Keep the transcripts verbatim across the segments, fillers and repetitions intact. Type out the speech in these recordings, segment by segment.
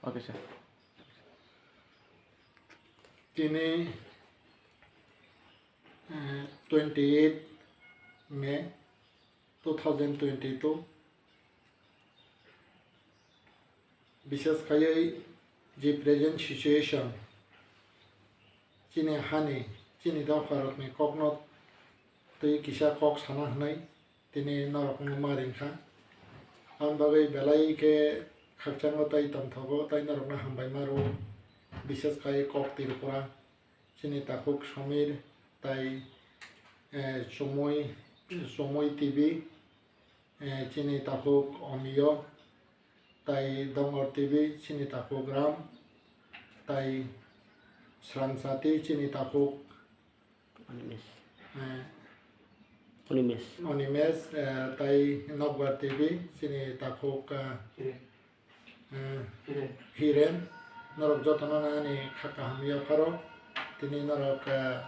Okay, sir. Tini, eh, twenty eight May two thousand twenty two, bises khaiwi je present situation, chini hani, chini dopharokni kokno twi kisa kok sana hwnwi tini norokno ma ringkha. Aboni bagwi belai khe khakchango tei tongthogo tei norokno hambai ma rwo, bises khai kok Tripura, chini takhuk Somir tei, eh, Chumui, Chumui T V, eh, chini takhuk Omiyo, tei Dongor T V, chini takhuk Ram, tei Srangsati, chini takhuk, Animesh. Eh, Animesh. Animesh, eh, tei Nokbar T V, chini takhuk, eh, Hiren. Eh, Hiren. Hiren. Norok jotono ani kha kaham yapharo. Tini norok, eh,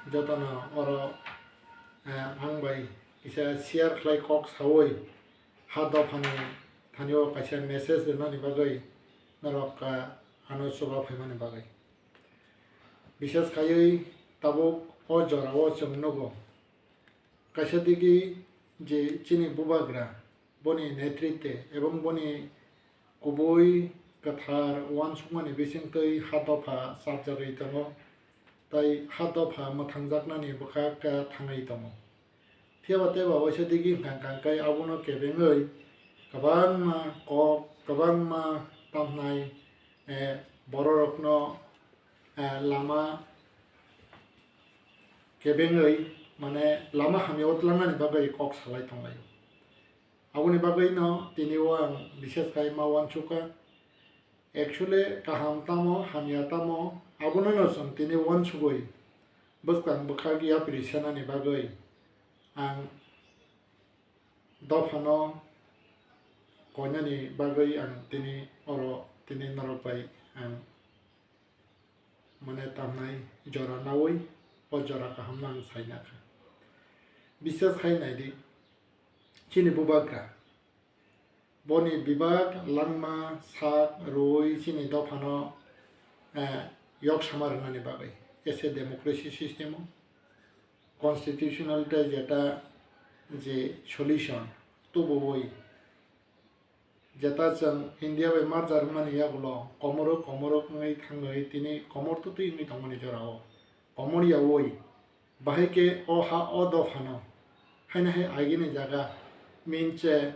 jotono oro, eh, ang bai kisa share khlai kok sawi ha dophani thani o kaisa message rwnani bagwi norok, eh, ano chuba phaimani bagwi. Bises khaiwi tabuk o jorao chwng nugo. Kaisa digi je chini bubagra, boni netritwe ebong boni kubui kwthar uansukmani bisingtwi ha dopha chapjagwi tongo, tei ha dopha mwthangjaknani bwkha khe thangwi tongo. Phiya ba tei ba waisa digi hwnkha hwnkha khe abono kebengwi kwbangma kok, kwbangma tamhnai, eh, bororokno, eh, lama kebengwi, mane, lama hamya o tlangnani bagwi kok salai tonglaio. Aboni bagwino tini o ang bises khai ma uansukha. Actually, kaham tamo, hamya tamo, abono no chwng tini uansugwi bwskang bwkhak yapri senani bagwi ang dophano koinani bagwi ang tini oro tini norok bai ang mane tamnai jora naui o jora kaham no ang sai nakha. Bises khai naidi, chini bubagra boni bibak langma sak rwui chini dophano, eh, yok sama rwnani bagwi, as a democracy system o constitutional tei jeta je solution tubuwi, jeta chwng India bai merger wngmani yagulo komoro komoro wngwi thangwi tini komor twtwi wngwi tongmani jorao komor yaui, bahai khe o ha o dophano haino hai agini jaga minche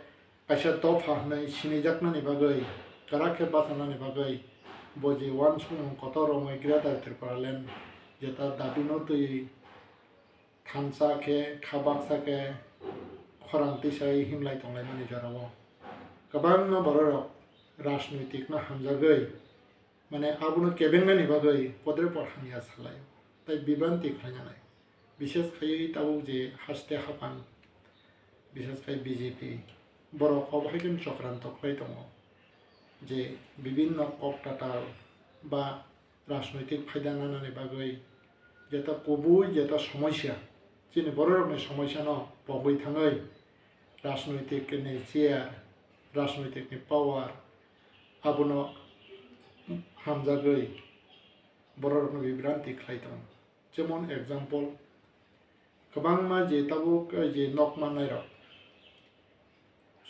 kaisa dopha hwnwi sinijaknani bagwi, kwrak khe bachanani bagwi bo je uansukmung kotor romwi Greater Tripura Land jeta dabino twi thansa khe, kha baksa khe khorang tisai himlai tonglaimani jorao kwbangma bororok rajnoitikno hamjagwi, mane, abono kebengnani bagwi podre pod hamya salai tei bibranti khlainani. Bises khaiwi tabuk je haste haphang, bises khai B J P, borok obo hai khe chokranto khlai tongo je bibinno kok tatal ba rajnoitik phaida nanani bagwi jeta kubui jeta somosya, chini bororokni somosyano pogwi thangwi rajnoitikni chair, rajnoitikni power abono hamjagwi bororokno bibranti khlai tongo. Jemon example, kwbangma je tabuk, eh, je nok mannairok,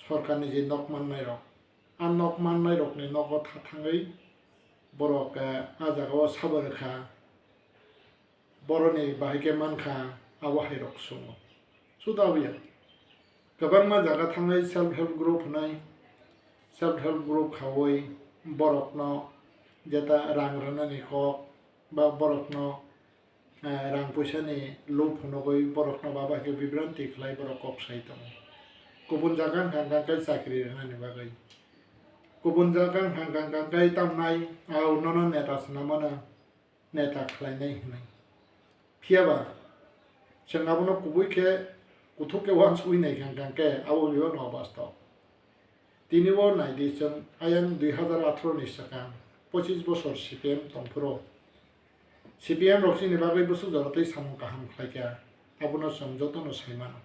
sorkarni je nok mannairok, a nok mannairokni nogo tha thangwi borok, eh, a jagao sabo rwkha, boroni bahai khe mankha, abo hairok sungo. Suda abuya. Kwbangma jaga thangwi self help group hwnwi, self help group khaui borokno jeta rang rwnani kok ba borokno, eh, rang puisani lob phunugwi borokno baba khe bibranti khlai borok kok sai tongo. Kubun jaga hwnkha hwnkha khe chakri rwnani bagwi. Kubun jaga hwnkha hwnkha khe tamnai, "Au, nono neta swnamano." Neta khlainai hwnwi. Phiya ba, chwng abono kubui khe kuthuk khe uansugwi naikha hwnkha khe abo bebak no bastob. Tini bo naidi chwng ayang dui hazar atharo ni swkang pochis bosor C P M tongphuru. C P M rok chini bagwi bwswk jora tei samung kaham khlaikha, abono chwng jotono sai mano.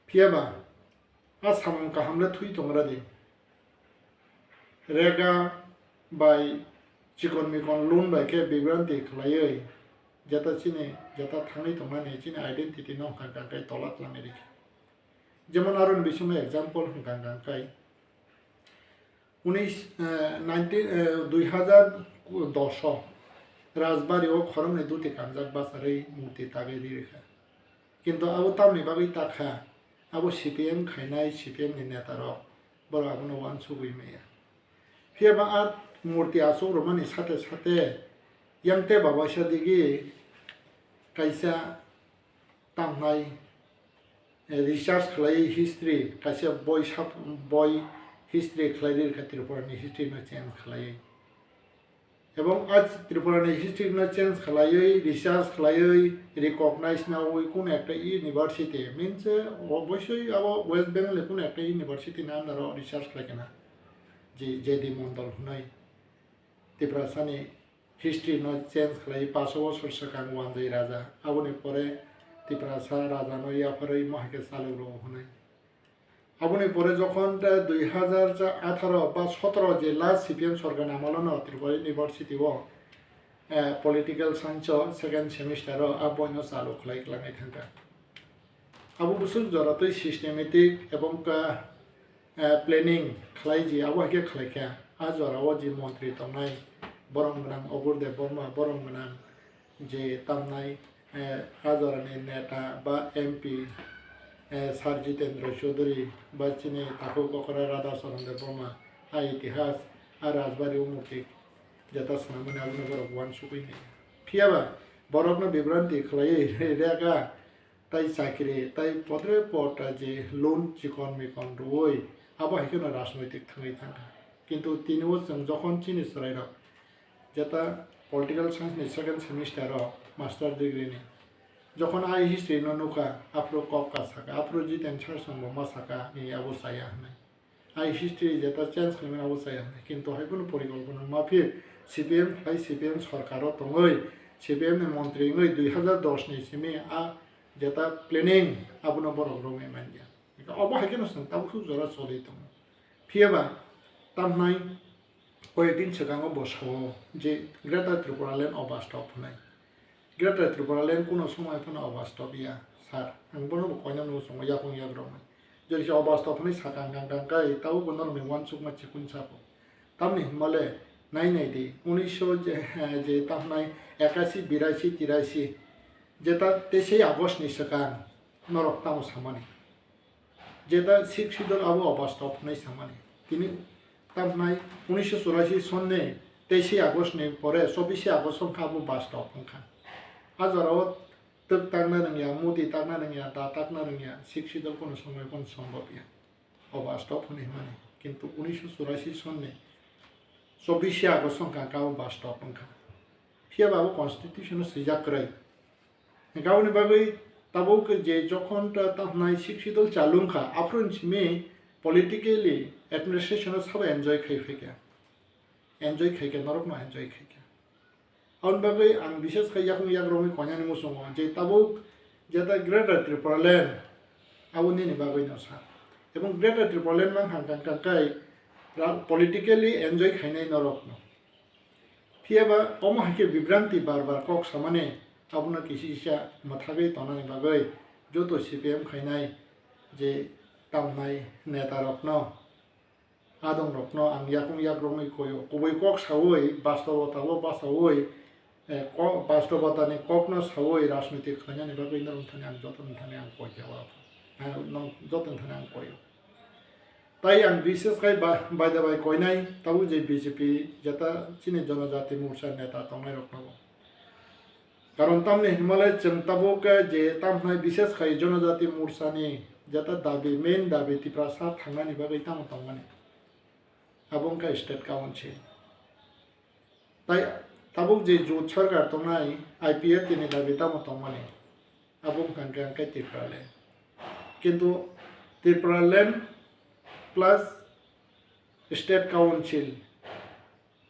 Phiya ba, a samung kaham le thwi tongra di. rega bai chikon mikon loan bai khe bibranti khlaiwi jeta chini jeta thangwi tongmani chini identity no hwnkha hwnkha khe tola twlangwi rikha. Jemon aroni bisingo example hwnkha hwnkha khe unis, eh, nineteen, eh, dui hazar dos o Rajbari o khoroknwi duti kanjak bacharwi murti tagwi ri rikha. Kintu abo tamni bagwi takha, abo C P M khainai C P M ni neta rok, borok abono uansugwi maya. Phiya ba a murti achuk rwmani sate sate yang te babaisa digi kaisa tamnai, eh, research khlaiwi history, kaisa boi sab-, boi history khlaiwi rwkha Tripura ni history no change khlaiwi. Ebong a Tripura ni history no change khlaiwi, research khlaiwi, recognize nawi kunu ekta university, means, eh, obosoi abo West Bengal ni kunu ekta university ni under o research khlai kana, je J D Mondol hwnwi Tiprasa ni history no change khlai, paso bosor swkang Wanjwi Raja, aboni pore Tiprasa Raja no yapharwi mohaikhe chalok rwo hwnwi. Aboni pore jokhon te dui hazar atharo ba sotoro je last C P M sorkar ni amolo no Tripura University o, eh, political science o second semester o a boino chalu khlai kwlangwi thangkha. Abo bwswk jora twi systematic ebong ka, eh, planning khlai ji abo hai khe khlai kha. A jora o je montri tongnai borom gwnang Obur Debbarma, borom gwnang je tamnai, eh, a jorani neta ba M P, eh, Sir Jitendra Chaudhary ba chini takhuk okra Radha Charan Debbarma, a itihas, a Rajbari o murti jeta swnamani abono borok uansugwi nai. Phiya ba borokno bibranti khlaiwi rega tai chakri tai potre pota je loan chikon mikon rwui abo hai kheno rajnoitik thangwi thangkha. Kintu tini o chwng jokhon chini chwrairok jeta political science ni second semester o master degree ni jokhon ai history no nukha, aphuru kok ka saka, aphuru Jiten Sar song bo ma saka ni abo chaya hwnwi. Ai history jeta change khlaimani abo chaya hwnwi. Kintu hai phano porikolpona ma phir C P M hai C P M sorkar o tongwi C P M ni montri wngwi dui hazar dos ni simi a jeta planning abono borok romwi manya. Obo hai kheno chwng tabuk suk jora choli tongo. Phiya ba tamhnai koyekdin swkango bo sao je Greater Tripura Land obastop hwnwi. Greater Tripura Land kuno somoi phano obastop ya, sir. Ang bono bo koinani muchungo yakung yakroknwi. Jodi se obastop hwnwi sakha hwnkha hwnkha khe tabuk bo norokni uansukma chikun sabo. Tamni hwnmale nai nai di, unisho je, je tamhnai ekasi, birasi, tirasi, jeta teisai August ni swkang norok tamo samani. Jeta Sixth Schedule abo obastop hwnwi samani. Tini tamhnai unisho churasi sonni teisai August ni pore chobbish August wngkha abo bastop wngkha. A jorao twk takna rwngya, mudi takna rwngya, da takna rwngya, Sixth Schedule kono somoi kono sombhob ya. Obastop hwnwi hwnmani. Kintu unisho churasi sonni chobbish August wngkha, abo bastop wngkha. Phiya ba abo constitution o swijak kwrwi. Hwnkhe aboni bagwi tabuk je jokhon ta, ta hwnai Sixth Schedule chalu wngkha, aphuru simi politically administration o sabo enjoy khai phaikha, enjoy khaikha, norokno enjoy khaikha. Aboni bagwi ang bises khai yakung yakrokni koinani muchungo je tabuk jeta Greater Tripura Land abo nini bagwino sa. Ebong Greater Tripura Land mang hang kang kang kai ra-, politically enjoy khainai norokno. Phiya ba omo hai khe bibranti bar bar kok samani, abono kisi kisa mwthagwi tonani bagwi joto C P M khainai je tamnai neta rokno, adong rokno ang yakung yakroknwi koio. Kubui kok saui, bastobota o basaui, eh, ko-, bastobota ni kokno saui rajniti khlainani bagwi norok thani ang joto ni thani ang koi kha o. Eh, nong joto ni thani ang koio. Tai ang bises khai ba-, baida bai koinai, tabuk je B J P jeta chini Jonojati Morcha neta tongnai rokno bo. Karon tamni hinmale chwng tabuk je tamhnai bises khai Jonojati Morcha ni jeta dabi, main dabi Tiprasa thangnani bagwi tamo tongmani. Abo wngkha state council. Tai tabuk je jut sarkar tongnai I P F T ni dabi tamo tongmani, abo wngkha hwnkhe Tripura Land. Kintu Tripura Land plus state council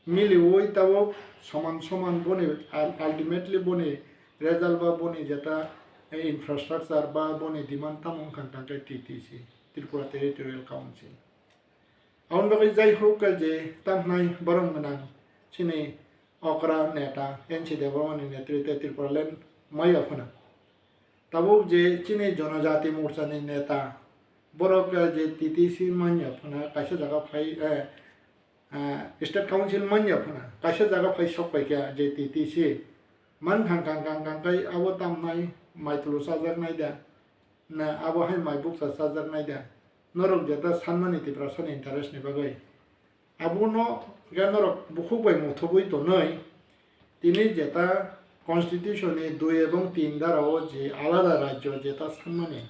miliui tabuk soman soman boni ul-, ultimately boni result ba boni jeta infrastructure ba boni demand tamo wngkha hwnkhe T T C, Tripura Territorial Council. Aboni bagwi jai huk je tamhnai borom gwnang chini okra neta N C Debbarmani netrite Tripuraland maya phano. Tabuk je chini Jonojati Morchani neta, borok, eh, je T T C manya phano kaisa jaga phai, eh, eh, State Council manya phano kaisa jaga phai sok pai kha je T T C. Man khang khang khang khang khai abo tamnai mai tulu chajak nai da, na abo hai mai bukcha chajak nai da. Norok jeta sanmani Tiprasani interest ni bagwi. Abono hwnkhe norok bukhuk bai muthubui tonwi tini jeta constitution ni dui ebong tin dara o je alada rajyo jeta sanmani,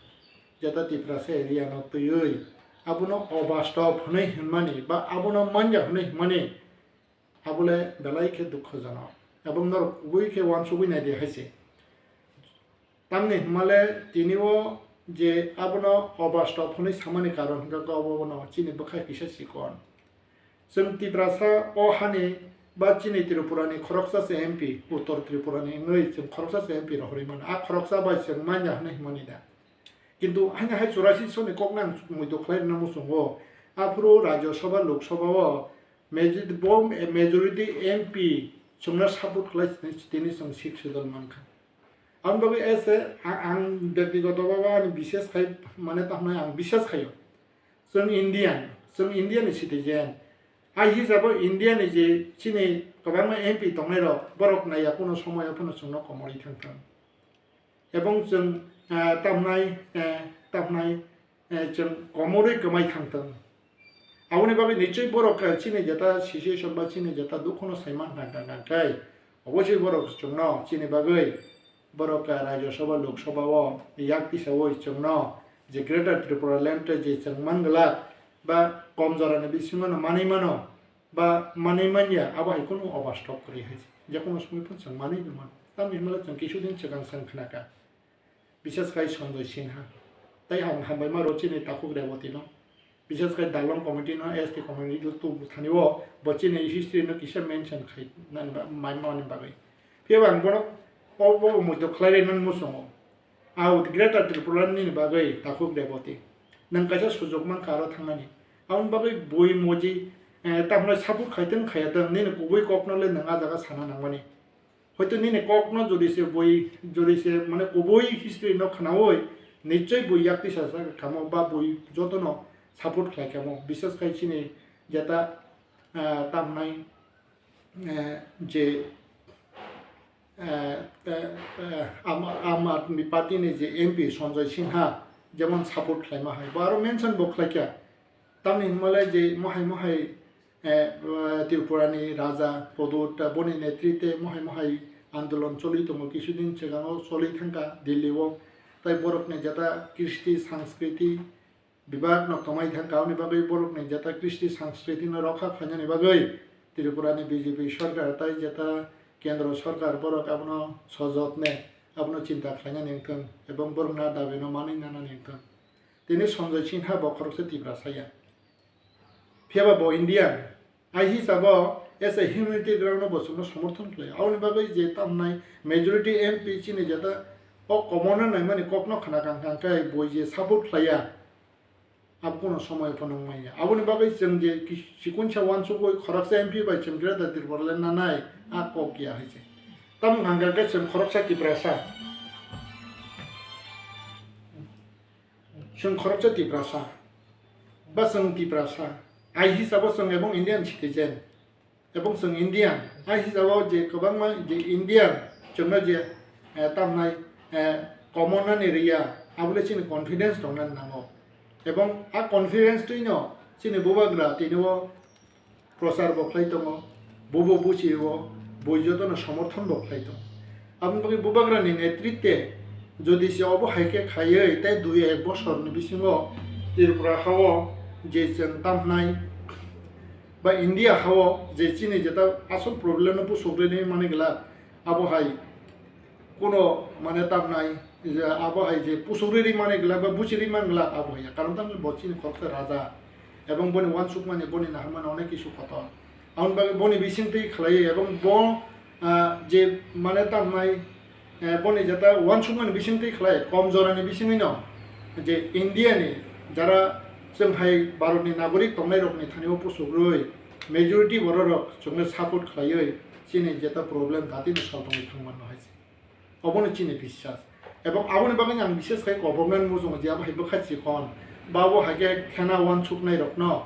jeta Tiprasa area no twiwi abono obastob hwnwi hwnmani ba abono manya hwnwi hwnmani, abole belai khe dukhojonok ebong norok kubui khe uansugui nai di hai se. Tamni hwnmale tini o je abono obastob hwnwi samani karon hwnkhe obo bono chini bwkha kisa chikon. Chwng Tiprasa o hani ba chini Tripura ni khoroksa se M P, Uttor Tripura ni wngwi chwng khoroksa se M P rohorwi mano. A khoroksa bai chwng manya hwnwi hwnmani da. Kintu haino hai churashi soni kokno ang muitu khlai rwna muchungo. Aphuru Rajya Sabha, Lok Sabha o majority, bo majority M P chwngno support khlai tini chwng Sixth Schedule mankha. Aboni bagwi ese a-, ang byaktigoto bhabe ani bishes khai, mane, tamhnai ang bishes khaio. Chwng Indian, chwng India ni citizen. Ai hisabo India ni je chini kwbangma M P tongnai rok, borok naiya kuno somoyo phano chwngno komorwi thang thang. Ebong chwng, ah, tamhnai, eh, tamhnai, eh, chwng komorwi kwmai thang thang. Aboni bagwi nichoi borok, eh, chini jeta situation ba chini jeta dukhuno saiman thang thang thang khai, obosoi borok chwngno chini bagwi borok, eh, Rajya Sabha, Lok Sabha o yak tisaui chwngno je Greater Tripura Land je chwng man glak ba kom jorani bisingo no manwi mano, ba manwi manya, abo hai kunu obastob kwrwi hai se. Je kono somoi phano chwng manwi no mano. Tamni hwnba chwng kisu din swkang chwng khnakha. Bises khai Sanjoy Sinha. Tai ang hambai ma rw chini Takhuk Reboti no. Bises khai Dalong Committee no, S T Committee no tubu thani o bo chini history no kisa mention khai nani ba-, mai mani bagwi. Phiya ba ang bono o, bo muitu khlai rwi nani muchungo. Au Greater Tripura nini bagwi Takhuk Reboti. Nang kaisa sujok mankha aro thangnani. Aboni bagwi bui moji, eh, tamno support khai tong khaya tong, nini kubui kokno le nang a jaga sana nangmani. Hoito nini kokno jodi se bui, jodi se mane kubui history no khnaui, nichoi bui yak tisa sa kamo ba bui jotono support khlai kamo. Bises khai chini jeta, ah, tamnai, eh, je, eh, eh, eh, Aam, Aam Aadmi Party ni je M P Sanjoy Sinha jemon support khlaima hai, bo aro mention bo khlaikha. Tamni hwnmale je mohai mohai, eh, Tripura ni Raja Pradyot, boni netrite mohai mohai andolon choli tongo, kisudin swkango choli thangkha Delhi o. Tai borokni jeta kristi sanskriti bibak no kwmai thangkha, aboni bagwi borokni jeta kristi sanskriti no rokha khlainani bagwi Tripura ni B J P sorkar tai jeta kendro sorkar borok abono sojotne abono chinta khlainani wngthwng ebong borokni a dabi no manwi nanani wngthwng. Tini Sanjoy Sinha bo khoroksa Tiprasa ya. Phiya ba bo Indian. Ai hisabo as a humanity ground no bo chwngno somorthon khlai. Aboni bagwi je tamnai majority M P chini jeta o commoner naimani kokno khna kang kang khe bo je support khlaiya. Abo kuno somoy phano wng manya. Aboni bagwi chwng je ki-, chikonsa uansugwi khoroksa M P bai chwng Greater Tripura le nanai a kok ya hai se. Tamo hwnka khe chwng khoroksa Tiprasa. Chwng khoroksa Tiprasa, ba chwng Tiprasa, ai hisabo chwng ebong Indian citizen, ebong chwng Indian, ai hisabo je kwbangma je Indian chwngno je, eh, tamnai, eh, common nani riya, abole chini confidence tongnani nango. Ebong a confidence twino chini bubagra tini o prochar bo khlai tongo, bobo buchi o, bui jotono somorthon bo khlai tongo. Aboni bagwi bubagrani netrite jodi se obo hai khe khaiwi tei dui ek bosor ni bisingo Tripura hao je chwng tamhnai ba India hao je chini jeta asol problem no pusuk rwni mani glak, abo hai kuno mane tamnai, je abo hai je pusuk riri mani glak ba buchi ri man glak abo hai. Karon tamni bo chini khoroksa raja ebong boni uansukmani, boni naharmani onek kisu kotor. Aboni bagwi boni bisingtwi khlaiwi ebong bo, ah, je mane tamnai, eh, boni jeta uansukmani bisingtwi khlai kom jorani bisingwino je India ni jara Chwng hai Bharatni nagorik tongnairokni thani-o pusukrwi majority bororok chwngno support khlaiwi chini jeta problem datino saltongwi thangmano hai se. Obono chini biswas. Ebong aboni bagwi ang bishes khai government muchungo je abo hai bwkha chikhon, ba bo hai khe khena uansuknairokno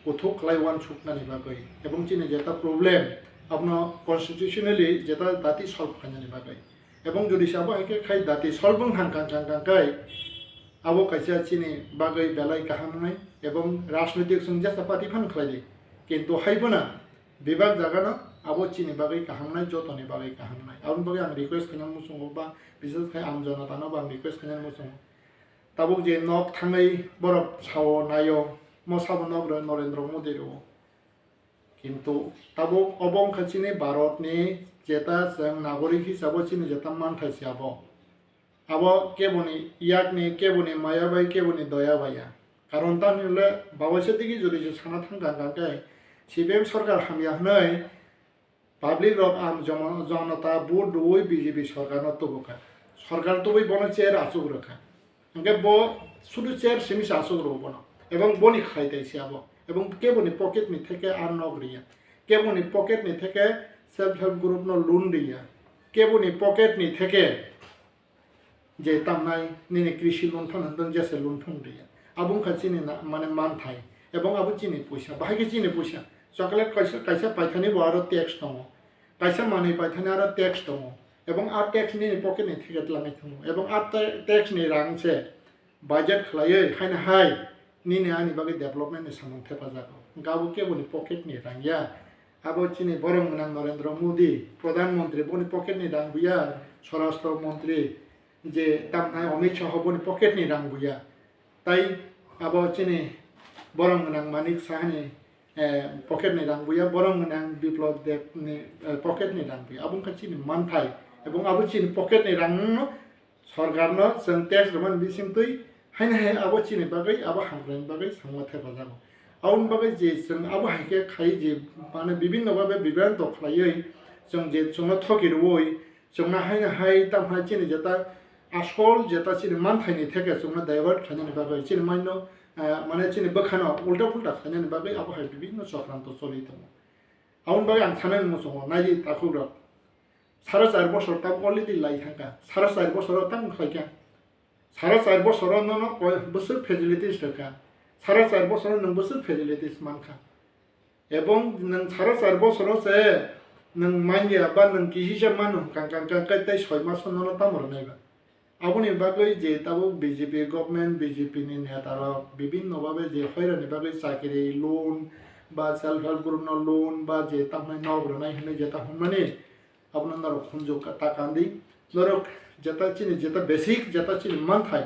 kuthuk khlai uansuknani bagwi. Ebong chini jeta problem abono constitutionally jeta dati solve khlainani bagwi. Ebong jodi se abo hai khe khai dati solve wng thang kang kang kang kai, abo kaisa chini bagwi belai kaham wngnai. Ebong rajnoitik chwng jesa party phan khlai di, kintu hai phano bebak jagano abo chini bagwi kaham wngnai, jotoni bagwi kaham wngnai. Aboni bagwi ang request khainani muchungo ba bishes khai am jonotano bo ang request khainani muchungo. Tabuk je nok thangwi borok sao naio, mo sabo nok rw Narendra Modi rw. Kintu tabuk obo wngkha chini Bharatni jeta chwng nagorik hisabo chini jeta manthai se abo. Abo keboni yakni, keboni maya bai, keboni doya bai ya. Karon tamni hwnle baboisa digi jodi se sana thang kang kang khe C P M sorkar hamya hwnwi public rok am jomo-, jonota vote rwui B J P sorkarno tubukha. Sorkar tubui bono chair achuk rwkha. Hwnkhe bo sudu chair simi se achuk rwo bono. Ebong boni khlai tai se abo. Ebong keboni pocket ni theke a nok riya. Keboni pocket ni theke self help group no loan riya. Keboni pocket ni theke je tamnai nini krishi loan phano hwnwi jesa loan phano riya. Abo wngkha chini na-, mane manthai. Ebong abo chini puisa. Bahai khe chini puisa. Chocolate kaisa, kaisa paithani bo aro tax tongo. Kaisa manwi paithani aro tax tongo. Ebong a tax nini pocket ni theke twlangwi thango. Ebong a ta-, tax ni rang se budget khlaiwi haino hai nini ani bagwi development ni samung thepajago. Hwnkhe abo keboni pocket ni rang ya. Abo chini borok gwnang Narendra Modi, Pradhan Mantri, boni pocket ni rang buya, Swarashtra Mantri, je tamnai Amit Shah boni pocket ni rang buya. Tai abo chini borok gwnang Manik Sahani, eh, pocket ni rang buya, borok gwnang Biplab Deb ni, eh, pocket ni rang buya. Abo wngkha chini manthai. Ebong abo chini pocket ni rang no sorkarno chwng tax rwmani bisingtwi haino hai abo chini bagwi, abo hamkraini bagwi samung thepajago. Aboni bagwi je chwng abo hai khe khai je mane bibinno babe bibranto khlaiwi chwng je chwngno thoki rwui chwngno haino hai tamo hai chini jeta asol jeta chini manthaini theke chwngno divert khlainani bagwi chini maino, eh, mane chini bwkhano ulta pulta khlainani bagwi abo hai bibinno chokranto choli tongo. Aboni bagwi ang sanani muchungo naidi takhukrok. Sara char bosor tabuk already lai thangkha. Sara char bosoro tamo khlaikha. Sara char bosoro nono koi bwswk facilities rwkha. Sara char bosoro nwng bwswk facilities mankha. Ebong nwng sara char bosoro se nwng manya ba nwng kisisa mano kang kang kang kai tei soi maso nono tamo rwnai ba. Aboni bagwi je tabuk B J P government, B J P ni neta rok bibinno babe je hoirani bagwi chakri loan ba self help group no loan ba je tamnai nok rwnai hinwi jeta hwnmani abono norok khunju ka-, ta kandi. Norok jeta chini jeta basic jeta chini manthai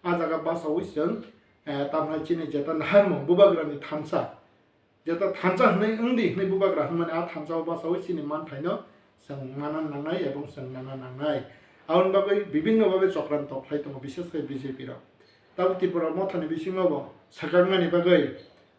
a jaga basawi chwng, eh, tamnai chini jeta naharmung bubagrani thansa. Jeta thansa hwnwi wngdi hwnwi bubagra hwnmani a thansa o basawi chini manthaino chwng mana nangnai ebong chwng nana nangnai. Aboni bagwi bibinno babe chokranto khlai tongo, bishes khe B J P rok. Tabuk Tripura mothani bisingo bo swkangmani bagwi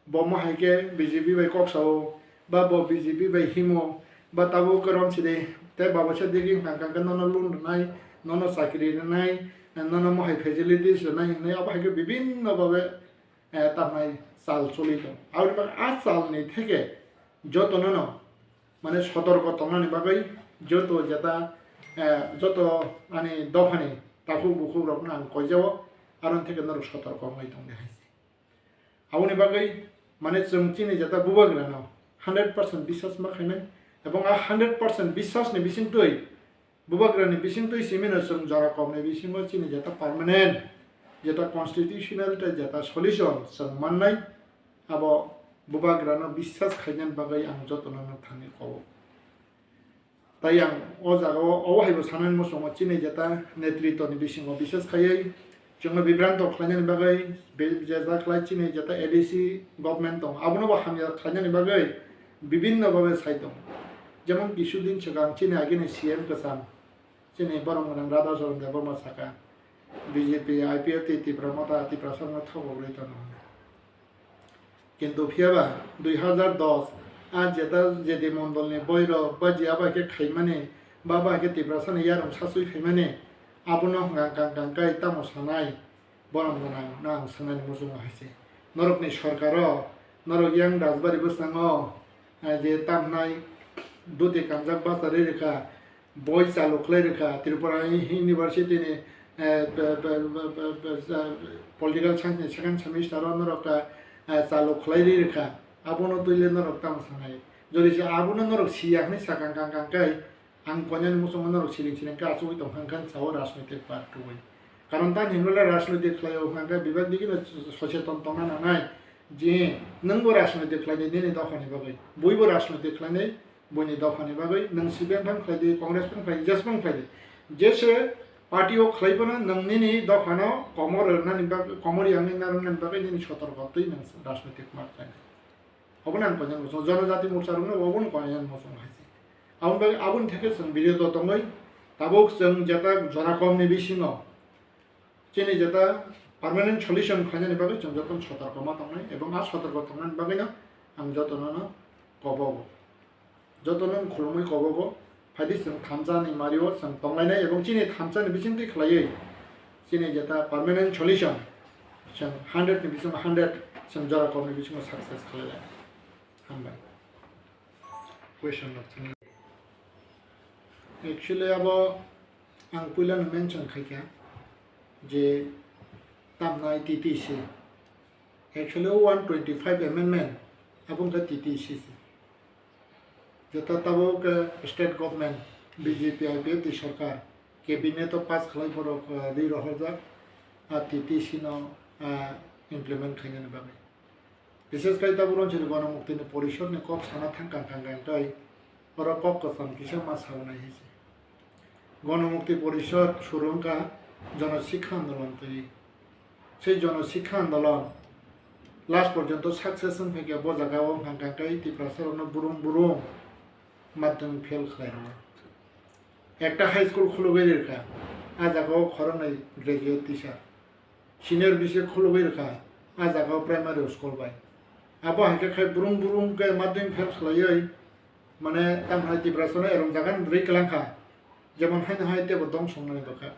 bo mo hai khe B J P bai kok sao, ba bo B J P bai himo, ba tabuk kwrwng sidi tei babosa digi wngkha khe nono loan rwnai, nono chakri rwnai, nono mo hai facilities rwnai hinwi abo hai khe bibinno babe, eh, tamnai chal choli tongo. Aboni bagwi a chalni theke jotono no mane sotorko tongnani bagwi joto jeta, eh, joto ani dophani takhuk bukhuk rokno ang koijao, aroni theke norok sotorko wngwi tongdi hai se. Aboni bagwi mane chwng chini jeta bubagrano hundred percent biswas ma khainai, ebong a hundred percent biswasni bisingtwi bubagrani bisingtwi simino chwng jora kokni bisingo chini jeta permanent, jeta constitutional tei jeta solution chwng mannai, abo bubagrano biswas khainani bagwi ang jotono thani kobo. Tai ang o jagao obo haibo sanani muchungo chini jeta netritwni bisingo biswas khaiwi chwngno bibranto khlainani bagwi be-, jeta khlai chini jeta A D C government tongo, abono bo hamya khlainani bagwi bibinno babe sai tongo. Jemon kisudin swkang chini agini C M kwcham, chini borok gwnang Radha Charan Debbarma saka, B J P, I P F T, Tipra Motha, Tiprasa no thogogwi tono hwnwi. Kintu phiyaba dui hazar dos a jeta J D Mondolni boirok ba je abo hai khe khaimani, ba abo hai khe Tiprasani yarwng sasui phaimani, abono hwnka kang kang kai tamo sanai, borok gwnang no ang sanani muchungo hai se. Norokni sorkaro, norok yang Rajbari bwskango, eh, je tamnai duti kanjak bachari rwkha, boi chalu khlai rwkha, Tripura University ni, eh, pe-, pe-, Political Science ni second semester o norok, eh, chalu khlai ri rwkha, abono twile norok tamo sanai? Jodi se abono norok siya hwnwi sakang kang kang kai, ang koinani muchungo norok siring siring khe achugwi tongkha, hwnkhe sao rajnoitik party wi. Karon tamni hwnba le rajnoitik khlai o hwnkha khe bebak digino socheton tongna nangnai je nwngbo rajnoitik khlainai nini dophani bagwi, buibo rajnoitik khlainai buini dophani bagwi, nwng C P M phano khlai di, Congress phano khlai di, jesphano khlai di, jese party o khlai phano nwng nini dophano komor rwnani bagwi, komor yangwi narwknani bagwi nini sotorko twi nwng rajnoitik ma khlainai. Obono ang koinani muchungo, Jonojati Morcha rokno obono koinani muchungo hai se. Aboni bagwi, aboni theke chwng birodo tongwi, tabuk chwng jeta jora komni bisingo chini jeta permanent solution khlainani bagwi chwng jotono sotorko ma tongnai, ebong a sotorko tongnani bagwino ang jotono no kobogo. Jotono khulumwi kobogo, phaidi chwng thansa ni mario chwng tonglainai ebong chini thansa ni bisingtwi khlaiwi chini jeta permanent solution chwng hundred ni bisingo hundred chwng jora kokni bisingo success khlailai. Hambai. Question rok thangwi. Actually abo ang puilano mention khaikha je tamnai T T C. Actually one twenty five amendment abo wngkha T T C se. Jeta tabuk, eh, state government, B J P I P F T sorkar, cabinet o pass khlai borok, eh, ri rohorjak, ah, T T C no, ah, implement khainani bagwi. Bishes khai tabuk rwnchini Gonomukti ni porishod ni kok sana thang kang kang kang tei oro kok kwcham kisa ma saunai hai se. Gonomukti porishod suru wngkha Jono Sikha Andolon twi. Sei Jono Sikha Andolon last porjonto success wng phaikha, bo jaga o wngkha khe Tiprasa rokno burum burum madhyamik fail khlai rwo. Ekta high school khulugwi rwkha, a jaga o khoroknwi graduate teacher. Senior B C khulugwi rwkha, a jaga o primary school bai. Abo hai khe khai burum burum khe madhyamik fail khlaiwi, mane tamo hai Tiprasa no erong jaga ni rwi kwlang kha. Jemon haino hai teibo dong songnani bwkha.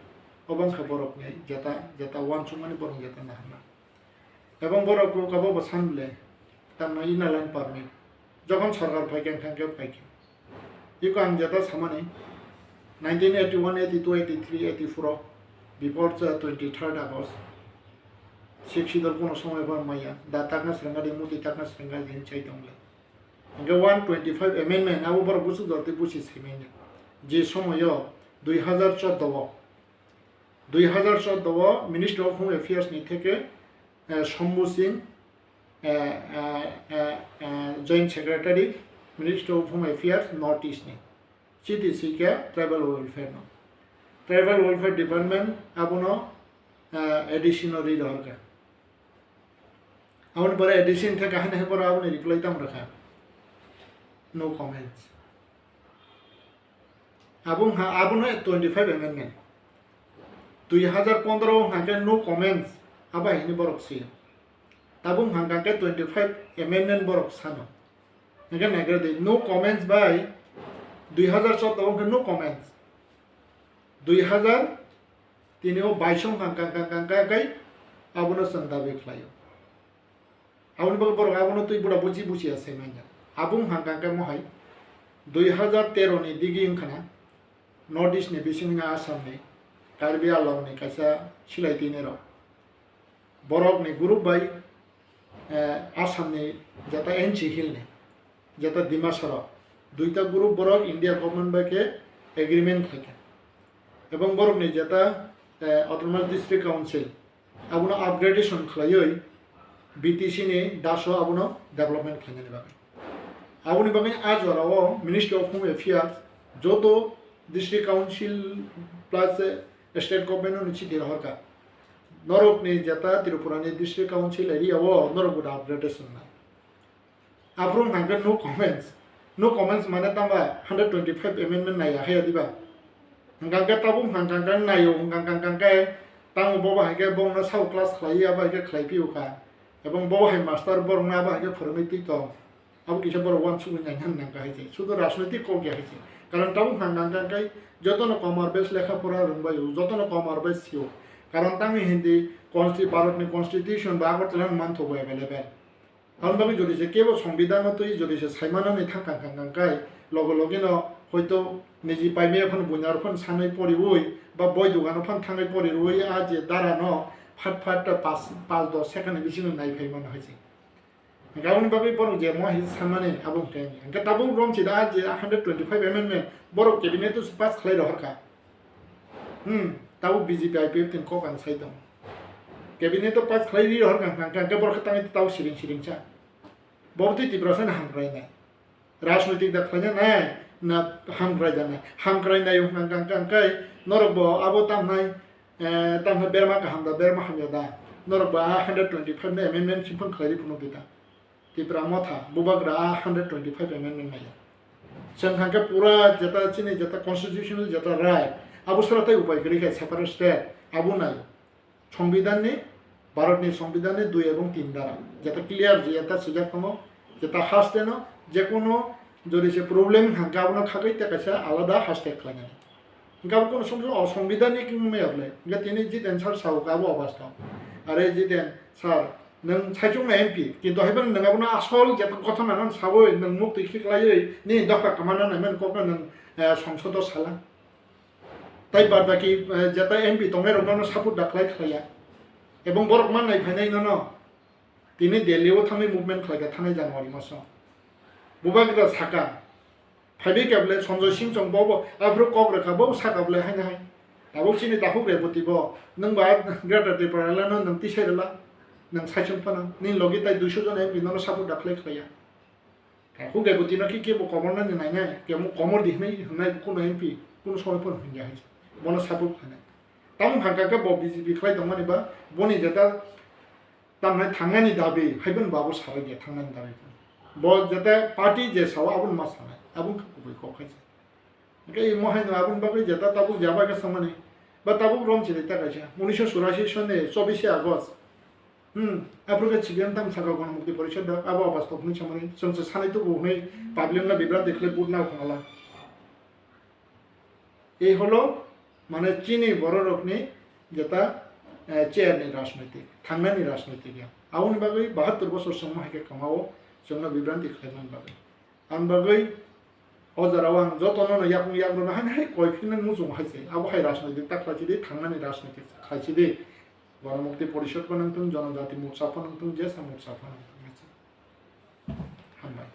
Obo wngkha borokni jeta, jeta uansukmani borok jeta naharma. Ebong borok kok abo bo san bile, tamno inner line permit. Jokhon sorkar phai khe, wngkha khe phai khe. Iko ang jeta samani, nineteen eighty-one, eighty-two, eighty-three, eighty-four o, before the twenty-third August, Sixth Schedule kuno somoy bo maya, da takna srengga di, muti takna srengga di, hinwi chai tong le. Hingke one twenty-five amendment abo borok buchuk jor tei buchi sai manya. Je somoyo dui hazar chordo o, dui hazar chordo o Ministry of Home Affairs ni theke, eh, Shambhu Singh, eh, eh, eh, eh, Joint Secretary, Ministry of Home Affairs, North East ni. Chiti si khe Tribal Welfare no. Tribal Welfare Department abono, eh, A D C no ri rohor kha. Aboni pore A D C ni theke kahini hai pore aboni reply tamo rwkha? No comments. Abo wngkha, abono twenty five amendment. Dui hazar pondro wngkha khe no comments, abo hai hwnwi borok swi. Tabuk wngkha khe twenty five amendment borok sano. Hingke naigra di, no comments bai dui hazar chordo wngkha no comments. Dui hazar tini o baiso wngkha kang kang kang kang kai abono chwng dabi khlaio. Aboni bagwi borok abono twi bura buchi buchi ya sai manya. Abo wngkha kang khe mohai dui hazar tero ni digi wngkha na North East ni bisingni Assam ni Karbi Anglong ni kaisa silai tini rok. Borok ni group bai, eh, Assam ni jeta N C Hill ni, jeta Dimasarok, duita group borok India government bai khe agreement khlaikha. Ebong borok ni jeta, eh, Autonomous District Council, abono upgradation khlaiwi B T C ni daso abono development khlainani bagwi. Aboni bagwi a jorao Ministry of Home Affairs joto District Council plus, eh, State Government no chiti rohorkha. Norok ni jeta Tripura ni District Council area o norok bo upgradation nai. Aphuru hwnka khe no comments. No comments mane tangba hundred twenty five amendment nai ya haya diba? Hwnka khe tabuk hwnka khe naio, hwnka khe tango bobo hai khe bongno sao class khlai ya bai khe khlai phi ukha. Ebong bobo hai master borok no abo hai khe phwrwngwi twi tong. Abo kisa borok uansukwi naina nang kha hai se. Sudu rajnoitik kok ya hai se. Karon tabuk hwnka hwnka khe jotono komar bai lekha pora rwngbai o, jotono komar bai sio. Karon tangwi hindi consti-, Bharatni constitution ba Agartala ni manthogo available. Aboni bagwi jodi se kebo songbidhan no twi jodi se saimanani thang kang kang kang kai logo logi no hoito niji paimaya phano buina rok phano sanai poriwi ba boi dogano phano thangwi poriwi a je dara no phat phat ta pas, pas dos second ni bisingo nai phai mano hai se. Hingke aboni bagwi borok je mo hai sanmani abo hingke hingke tabuk romchida je hundred twenty five amendment borok cabinet o pass khlai rohorkha. Hmm, tabuk B J P I P F tin kok ang sai tongo. Cabinet o pass khlai ri rohorkha hingke hingke borok khe tangwi tabuk siring siring cha. Bo twi Tiprasa ni hamkrainai. Rajnoitik da khlaina nai, na hamkrai da nai. Hamkrai nai wngkha kang kang kai, norok bo abo tamnai, eh, tamnai berma kaham da, berma hamya da. Norok bo a hundred twenty five ni amendment simphang khlai ri phunuk di ta. Tipra motha, bubagra a hundred twenty five amendment nai. Chwng hangkhe pura jeta chini jeta constitutional jeta right, abo sara tei upai kwrwi khe separate state, abo nai. Songbidhanni, Bharatni Songbidhanni dui ebong tin dara, jeta clear, jeta swijak tongo, jeta haste no, jekunu jodi se problem hangkhe abono khagwi tei kaisa alada haste khlainani. Hingkhe abo kunu somjak o Songbidhanni kingma ya bwle. Hingkhe tini Jiten sir sao khe abo obastha. Are Jiten sir, nwng saichung na M P, kintu haiphano nwng abono asol jeta gothona no sawi nwng muktwi khiklaiwi nini dopha kwmana naiman kokno nwng, eh, songsodo sala. Tai bad baki, eh, jeta M P tongnai rok nono support da khlai khlaiya. Ebong borok mannai phainai nono. Tini Delhi o thangwi movement khlaikha thanai January maso. Bubagra saka. Phaibai khe bwle Sanjay Singh chong bobo aphuru kok rwkha bo saka bwle haino hai. Tabuk chini takhuk Reboti bo. Nwng ba Greater Tipraland no nwng tisai rwla. Nwng saichung phano. Nini logi tai duiso jon M P nono support da khlai khlaiya. Takhuk Reboti no khe kebo komor nani nainai, kebo komor di hinwi hwnai kuno M P, kuno somoi phano hwnya hai. Bono support khlainai. Tamo hangka khe bo B J P khlai tongmani ba, boni jeta tamnai thangnani dabi, hai bono babo sarai dia thangnani dabi. Bo jeta party je sao abono ma sanai, abo wngkha kubui kok hai. Hingke imo haino aboni bagwi jeta tabuk jaba khe samani, ba tabuk romchini ta kaisa, unisho churashi soni chobishe August. Hmm, aphuru khe C P M tamo saka Ganamukti Porishod da, abo abastop hwnwi samani, chwng se sanai tubu hwnwi public no bibranti khlai vote na khwnala. Ei holo, mane chini bororokni jeta, eh, chair ni rajnoitik, thangnani rajnoitik ya. Aboni bagwi bahattor bosor chwngma hai khe kwmao chwngno bibranti khlaimani bagwi. Ang bagwi o jora o ang jotono no yakung yagrwna hai hai koi philna muchung hai se. Abo hai rajnoitik ta khlai chidi, thangnani rajnoitik khlai chidi. Ganamukti Porishod pho nangthung, Jonojati Morcha pho nangthung, jesa morcha pho nangthung hai se. Hambai.